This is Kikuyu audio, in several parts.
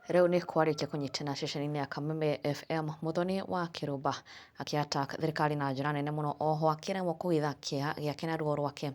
Rĩu nĩ kwarĩkia kũnyitana ceceni-inĩ ya Kameme FM Muthoni wa Kĩrũmba akĩ attack thirikari na njĩra nene mũno oho akĩremwo kũhitha kĩeha gĩake na ruo rwake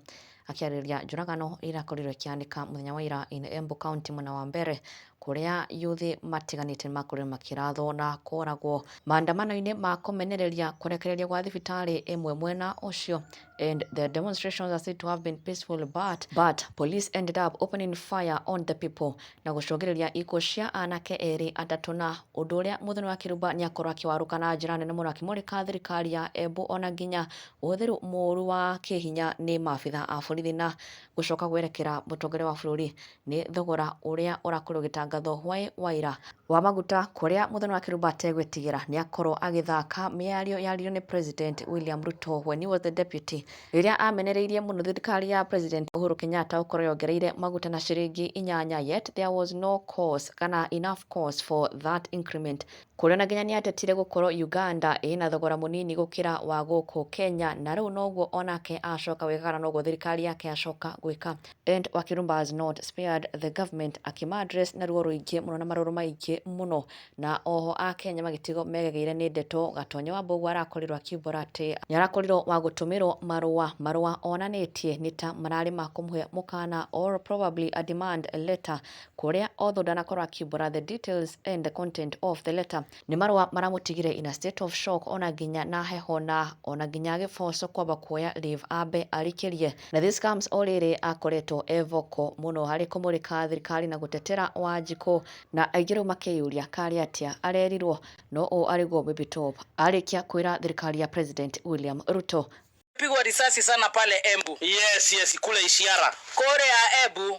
akĩarĩrĩria njũragano irakorirwo ikĩhanĩka mũthenya wa ira in Embu County mwena wa mbere kũrĩa yuthi matiganĩte makorirwo makĩrathwo na kũragwo maandamano-inĩ ma kũmenereria kũrekererio gwa thibitarĩ ĩmwe mwena ũcio. And the demonstrations are said to have been peaceful, but police ended up opening fire on the people na gũcũngĩrĩria ikuũ cia anake erĩ atatũ. Na ũndũ ũrĩa Muthoni wa Kĩrumba nĩ akorwo akĩwarũka na njĩra nene mũno akĩmũrĩka thirikari ya Embu ona nginya ũhũthĩri mũru wa kĩhinya nĩ maabitha a borithi na gũcoka gwerekera mũtongoria wa bũrũri nĩ thogora ũrĩa ũrakorwo ũgĩtangathwo hwaĩ wa ira wa maguta kũrĩa Muthoni wa Kĩrumba ategwĩtigĩra nĩ akorwo agĩthaka mĩario yaririo nĩ President William Ruto when he was the deputy rĩrĩa amenereirie mũno thirikari ya President Uhuru Kenyatta gũkorwo yongereire maguta na ciringi 8, yet there was no cause kana enough cause for that increment, kũrĩa ona nginya nĩatetire gũkorwo Uganda ĩna thogora mũnini gũkĩra wa gũkũ Kenya. Na rĩu noguo onake acoka gwĩka kana noguo thirikari yake yacoka gwĩka. And Wakirumba has not spared the government, akĩma address na ruo rũingĩ mũno na marũrũ maingĩ mũno, na oho akenya magĩtigwo megegeire nĩ ndeto. Gatonye wa Mbũgua arakorirwo akiumbũra atĩ nĩ arakorirwo wa gũtũmĩrwo marũa, marũa onanĩtie nĩ ta mararĩ ma kũmũhe mũkana or probably a demand letter, kũrĩa although ndanakorwo akiumbũra the details and the content of the letter, nĩ marũa maramũtigire in a state of shock ona nginya na heho na ona nginya agĩboco kwamba kuoya leave ambe arikĩrie. Na this comes o rĩrĩ akoretwo e vocal mũno harĩ kũmũrĩka thirikari na gũtetera Wanjikũ, na aingĩ rĩu makĩyũria karĩ atĩa arerirwo no ũũ arĩguo Baby Top arĩkia kwĩra thirikari ya President William Ruto. Pigwa risasi sana pale Embu. Yes, kule Ishiara. Kũrĩa Embu.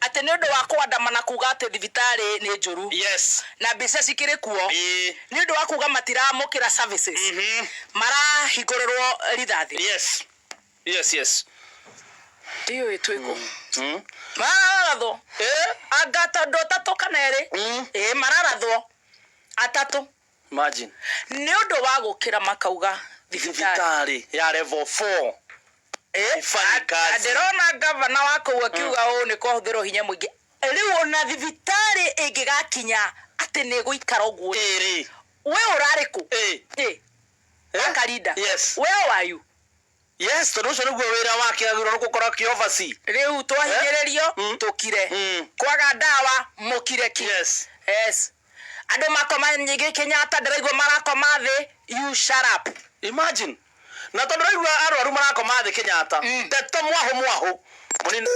Atĩ nĩ ũndũ wa kũandamana kuga atĩ thibitarĩ nĩ njũru. Na mbica cikĩrĩ kuo. Nĩ ũndũ wa kuga matiramũkĩra services. Marahingũrĩrwo rithathi. Yes. Ndiũĩ twĩkũ. Mararathwo. Anga tondũ atatũ kana erĩ. Ĩĩ, mararathwo. Atatũ. Imagine. Nĩ ũndũ wa gũkĩra makauga thibitarĩ. Thibitarĩ ya level 4. Haifanyi kazi. Ndĩrona gavana wa kũu akiuga ũũ nĩ kwahũthĩrwo hinya mũingĩ. Rĩu ona thibitarĩ ĩngĩgakinya atĩ nĩ ĩgũikara ũguo. Ĩrĩ. We ũrarĩ kũ? Ĩ. Ĩ. Akarinda. Yes. Where were you? Yes, tondũ ũcio nĩguo wĩra wake agĩrĩirwo nĩ gũkorwo akĩ-oversee. Rĩu twahinyĩrĩrio tũkire. Kwaga ndawa mũkire ki. Yes. Yes. Andũ makoma nyingĩ Kenyatta ndĩraigua marakoma thĩ, you shut up. Imagine. Na tondũ raigua arwaru marakoma thĩ Kenyatta. Ndeto mwahũ mwahũ. Mũnini.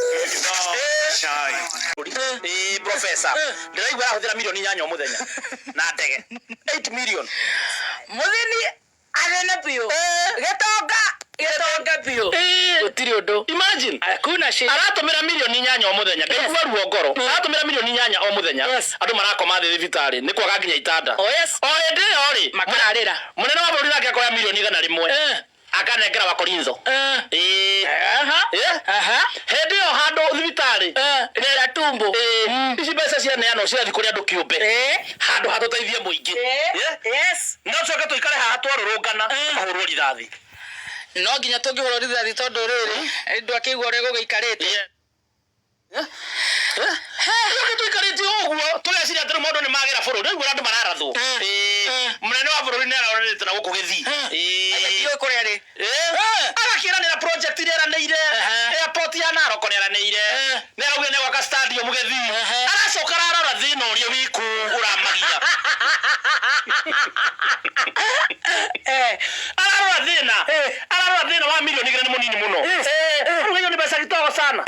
Ĩĩ, professor. Ndĩraigua arahũthĩra mirioni 8 o mũthenya. Na ndege. 8 million. Mũthĩni athĩna biũ. Gĩtonga gĩtonga biũ. Gũtirĩ ũndũ. Imagine. Hakuna shida. Aratũmĩra mirioni 8 o mũthenya. Ngaigua ruo ngoro. Aratũmĩra mirioni 8 o mũthenya. Andũ marakoma thĩ thibitarĩ nĩ kwaga nginya itanda. Oh yes. O hĩndĩ ĩyo rĩ, Makararĩra. Mũnene wa bũrũri nake akoya mirioni 100. Akanengera Wakorinzo. Ĩĩ. Ĩĩ. Hĩndĩ ĩyo handũ thibitarĩ. Nĩ tumbo. Ĩĩ. Ici mbeca cianeanwo cirathiĩ kũrĩ andũ kĩũmbe. Handũ ha tũteithie mũingĩ. Yes. No coke tũikare haha twarũrũngana tũkahũrwo rithathi. No nginya tũngĩhũrwo rithathi tondũ rĩrĩ andũ akĩigua ũrĩa gũgĩikarĩte. Rĩu tũikarĩte ũguo tũgeciria atĩ rĩu maũndũ nĩ magĩra bũrũri. Rĩu andũ mararathwo. Mũnene wa bũrũri nĩ arorete na gũkũ Gĩthii. Ndiũĩ kũrĩa rĩ. Agakĩranĩra project iria eranĩire. Airport ya Narok nĩ eranĩire. Nĩ araugire nĩ gwaka stadium Gĩthii. Aracoka ararora thĩna ũrĩa wĩ kũu ũramagia. Ararora thĩna. Ararora thĩna wa mirioni 2 nĩ mũnini mũno. Rĩu hiyo ni mbeca kidogo sana.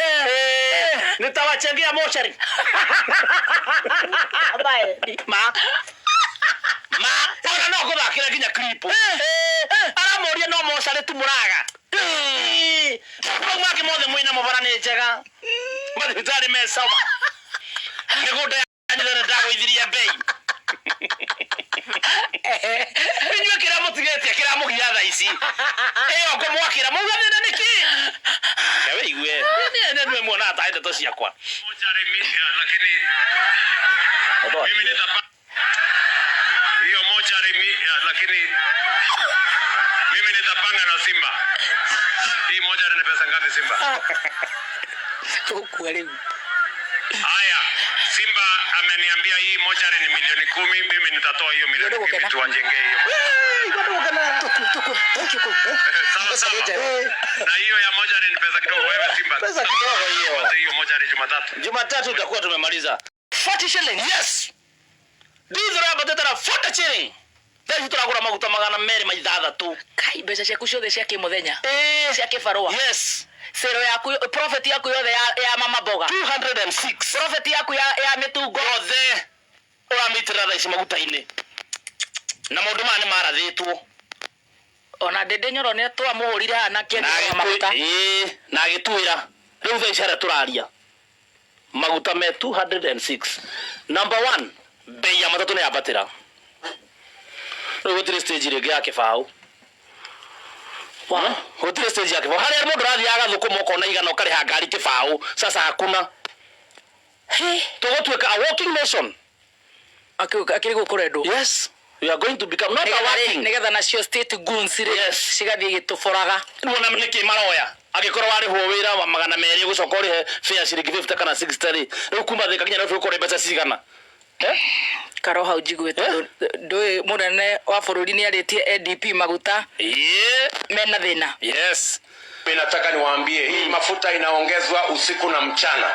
Nitawachengea mochari. Ma. Ma. Ona no ngũthakĩre nginya clip. Aramũria no mocarĩ tu mũraga. Mau mangĩ mothe mwĩna mo bara nĩ njega. Mathibitarĩ me sawa. Mĩgũnda ya Nyerere ndagũithirie bei. Inyuĩ kĩrĩa mũtigĩtie kĩramũgia thaa ici. Ĩyo ngũmwakĩra mauga thĩna nĩ kĩ? Reke wĩigue. Nĩ nĩwe muonaga tarĩ ndeto ciakwa. Lakini mimi nitapa hiyo mochari mi, lakini mimi nitapanga na Simba. Hii mochari ni pesa ngapi Simba? Tũkua rĩu. Haya, Simba. Ameniambia hii mochari ni milioni 10, mimi nitatoa hiyo milioni 10 tuwajengee hiyo. Sawa sawa. Na hiyo ya mochari ni pesa kidogo, wewe Simba. Pesa kidogo hiyo. Pate hiyo mochari Jumatatu. Jumatatu tutakuwa tumemaliza. 40 shillings. Yes. Diesel yambatĩte na 40 shilling. Thaa ici tũragũra maguta 206. Kai mbeca ciaku ciothe cia kĩmũthenya. Eh. Cia kĩbarũa. Yes. Sero yaku, profit yaku yothe ya mama mboga. 206. Profit yaku ya mĩtungo. Yothe ũramĩitĩrĩra thaa ici maguta-inĩ. Na maũndũ maya nĩ marathĩtwo. Ona Ndĩndĩ Nyoro nĩ twamũhũrire haha na Na kĩendia maguta. Ĩĩ, na agĩtwĩra rĩu thaa ici harĩa tũraria maguta me 206. Number one, bei ya matatũ nĩ yambatĩra. Rĩu gũtirĩ stage rĩngĩ ya kĩbaũ. Wow. Gũtirĩ stage ya kĩbaũ harĩa mũndũ arathiaga agathũkũma ũkona igana ũkarĩha ngari kĩbaũ. Sasa hakuna. Hey. Tũgũtuĩka a working nation. Akĩrĩ gũkũrendwo. Yes, we are going to become not a working. Nĩgetha nacio state goons rĩ Yes. cigathiĩ igĩtũboraga. Rĩu ona nĩkĩ maroya angĩkorwo warĩhwo wĩra wa 200 ũgũcoka ũrĩhe fare ciringi 50 kana 60 rĩ, rĩu kuma Thika nginya Nairobi ũkũrĩa mbeca cigana? Eh? Karo hau njiguĩte Eh? ndũĩ mũnene wa bũrũri nĩ arĩtie NDP maguta Ĩĩ. mena thĩna. Yes. Mimi nataka niwaambie hii mafuta inaongezwa usiku na mchana.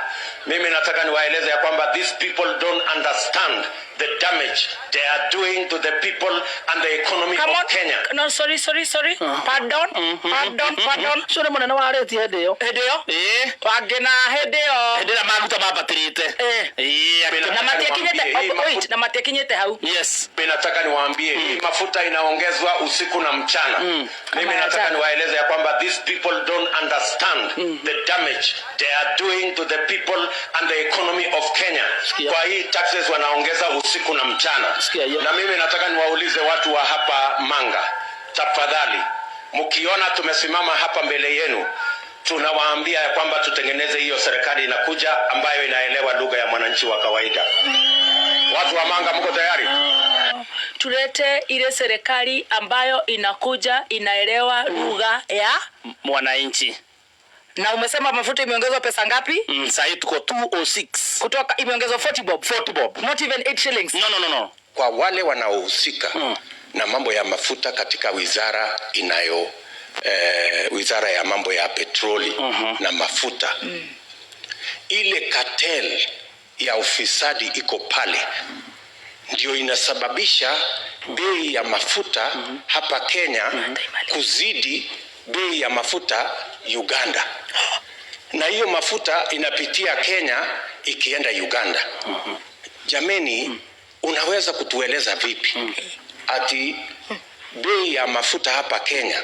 Mimi nataka niwaeleze ya kwamba these people don't understand the damage they are doing to the people and the economy Come of on. Kenya. No, sorry, sorry, sorry. Pardon, pardon, pardon. Ũcio nĩ mũnene warĩtie hĩndĩ ĩyo. Hĩndĩ ĩyo Ĩĩ. wangĩ na hĩndĩ ĩyo Hĩndĩ ĩrĩa maguta mambatĩrĩte. Eh. Ĩĩ. Na matiakinyĩte, Hii mafuta- wait, na matiakinyĩte hau. Yes. Mimi nataka niwaambie hii mafuta inaongezwa usiku na mchana. Mimi Kama ya nataka jana. niwaeleze ya kwamba these people don't understand the damage they are doing to the people and the economy of Kenya. Sikia. Kwa hii taxes wanaongeza usiku na mchana. Sikia hiyo. Na mimi nataka niwaulize watu wa hapa Manga, tafadhali, mkiona tumesimama hapa mbele yenu, tunawaambia ya kwamba tutengeneze hiyo serikali inakuja ambayo inaelewa lugha ya mwananchi wa kawaida. Watu wa Manga, mko tayari? Tulete ile serikali ambayo inakuja inaelewa lugha ya Mwananchi. Na umesema mafuta imeongezwa pesa ngapi? Sahii tuko 206. Kutoka imeongezwa 40 bob. 40 bob. Not even 8 shillings. No, no, no, no. Kwa wale wanaohusika na mambo ya mafuta katika wizara inayo wizara ya mambo ya petroli na mafuta, ile cartel ya ufisadi iko pale, ndio inasababisha bei ya mafuta hapa Kenya kuzidi bei ya mafuta Uganda, na hiyo mafuta inapitia Kenya ikienda Uganda. Jameni, unaweza kutueleza vipi ati bei ya mafuta hapa Kenya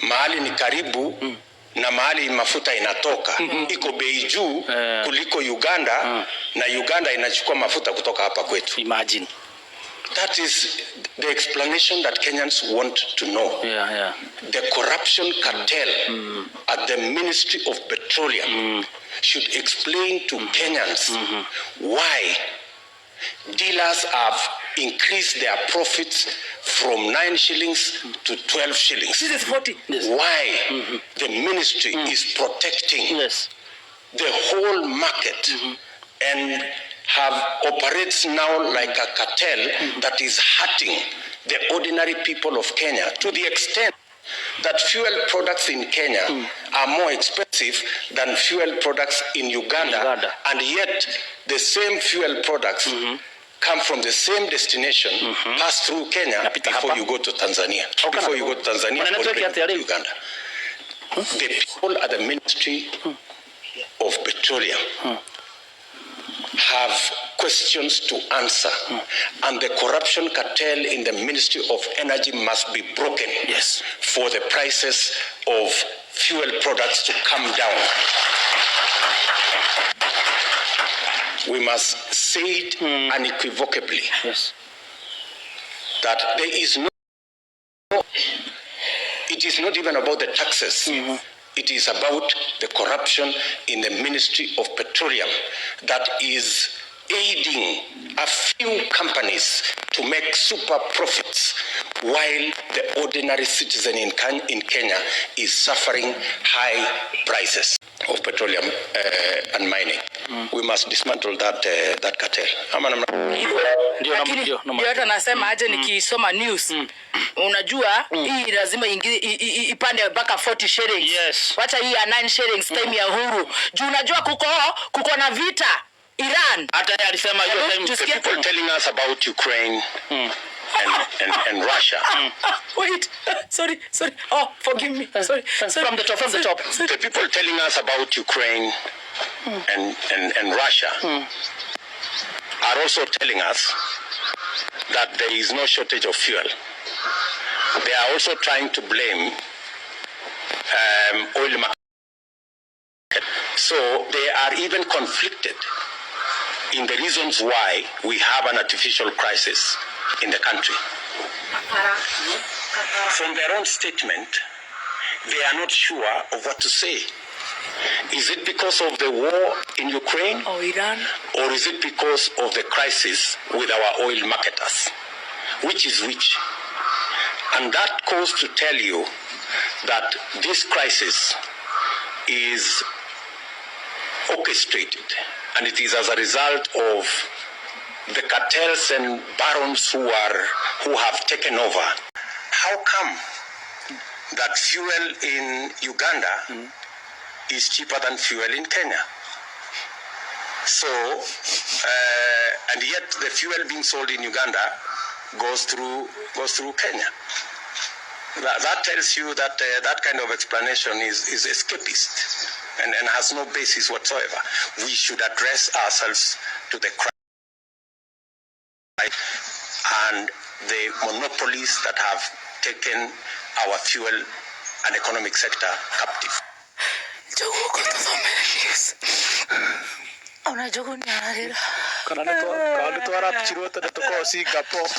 mahali ni karibu na mahali mafuta inatoka iko bei juu kuliko Uganda, na Uganda inachukua mafuta kutoka hapa kwetu? Imagine. That is the explanation that Kenyans want to know. Yeah. The corruption cartel at the Ministry of Petroleum should explain to Kenyans why dealers have increased their profits from 9 shillings to 12 shillings. This is 40. Yes. Why the ministry is protecting Yes. the whole market and have operates now like a cartel that is hurting the ordinary people of Kenya to the extent that fuel products in Kenya are more expensive than fuel products in Uganda, Uganda. And yet the same fuel products come from the same destination, pass through Kenya Napita before hapa. you go to Tanzania. Okay. Before you go to Tanzania Kuna or network even ya TRA. Uganda. The people at the Ministry of Petroleum have questions to answer, and the corruption cartel in the Ministry of Energy must be broken Yes. for the prices of fuel products to come down. We must say it unequivocally Yes. that there is no, it is not even about the taxes. It is about the corruption in the Ministry of Petroleum that is aiding a few companies to make super profits while the ordinary citizen in Kenya is suffering high prices. of Petroleum and Mining. We must dismantle that cartel. Ama namna Ndio na Lakini ndio ndio hata nasema aje nikisoma news, unajua hii lazima ipande mpaka 40 shillings. Wacha hii ya 9 shillings time ya Uhuru. Juu unajua kuko na vita Iran. Hata yeye alisema hiyo Hello, time. tusikie. The people telling us about Ukraine and Russia. Wait, sorry, sorry. Oh, forgive me. Sorry, sorry. From the top, from the top. Sorry. The people telling us about Ukraine and Russia are also telling us that there is no shortage of fuel. They are also trying to blame oil market. So they are even conflicted in the reasons why we have an artificial crisis in the country. From their own statement, they are not sure of what to say. Is it because of the war in Ukraine? Oh, Iran. Or is it because of the crisis with our oil marketers? Which is which? And that goes to tell you that this crisis is orchestrated, and it is as a result of the cartels and barons who have taken over. How come that fuel in Uganda is cheaper than fuel in Kenya? And yet the fuel being sold in Uganda goes through Kenya. That tells you that that kind of explanation is escapist and has no basis whatsoever. We should address ourselves to the crisis and the monopolies that have taken our fuel and economic sector captive. Njogu tuthomere news. Ona Njogu nĩ ararĩra. Kana nĩ twarapchirwo tene tũkorwo Singapore.